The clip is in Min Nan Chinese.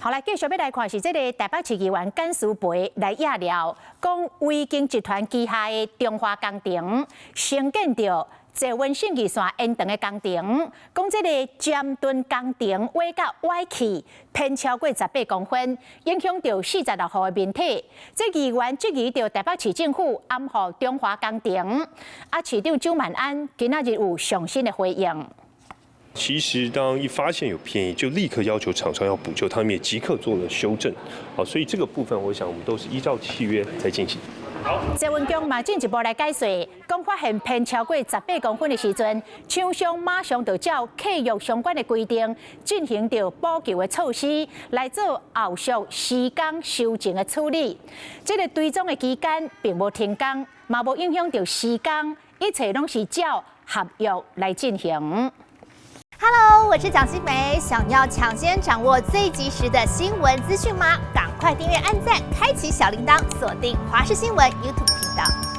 好來，繼續欲來看是這个台北市議員簡思培來掖料，講維京集團旗下的中華工程承建著捷運信義線延長的工程，講這个尖墩工程歪甲歪去，偏超過18公分，影響著46戶的民宅。這議員質疑著台北市政府掩護中華工程，啊，市長蔣萬安今仔日有上新的回應。其實當一發現有偏移，就立刻要求廠商要補救，他們也即刻做了修正。好，所以這個部分，我想我們都是依照契約在進行。謝文強嘛進一步來解釋，講發現偏超過十八公分的時陣，廠商馬上就照契約相關的規定進行著補救的措施，來做後續施工修正的處理。這个堆裝的期間並無停工，嘛無影響著施工，一切攏是照合約來進行。 Hello，我是蔣新梅。想要搶先掌握最及時的新聞資訊嗎？趕快訂閱、按讚、開啟小鈴鐺，鎖定華視新聞 YouTube 頻道。